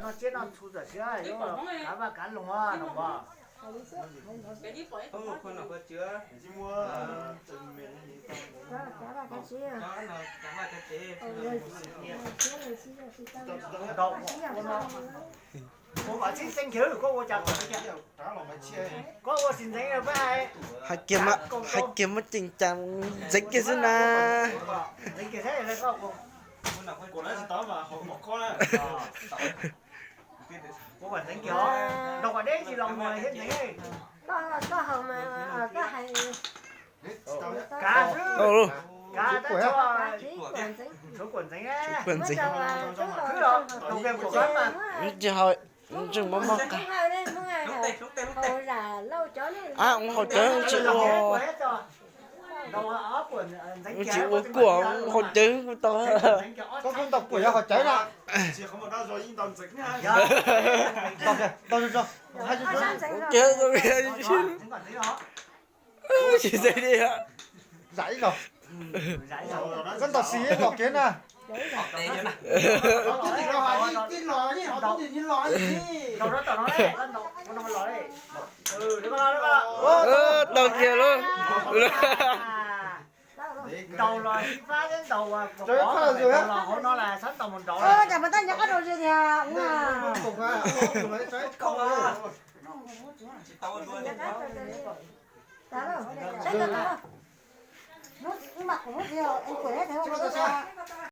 Tsiab no txhu tam sim, kav vaj kav loog no. Ua kom txhib txeeb kiag, koj ua cas, koj ua tsis ntxeev pab hais. Hais kiag muaj ceem cas ntxeev kiag xwb na. Ntxeev kiag thiab. Ua kom ntxeev kiag, nrog kom deb tsis los mus thiab ntxeev. Koj, koj haus mas, koj hais. Kav xwb, kav tab tso, tshuav kuam ntxeev. Khwb los, tus ke kuam qab mas. Tsis haus, ntsej muag mob qab. Ab, ua haus cawv tsis ua. Tsis ua kuam, ua haus cawv kuj tau. Koj kuj ntaus kuam yog haus cawv na. Tsis ntxeev li. Zam ib zaug. Koj ntaus xis ntaus kiag na. Tau kiag lauj. Ntaus los ib fab thiab ntaus, ntaus los hauv no las txhob ntaus mus nraud. Cas mas tab nyob qab rau zis tiag.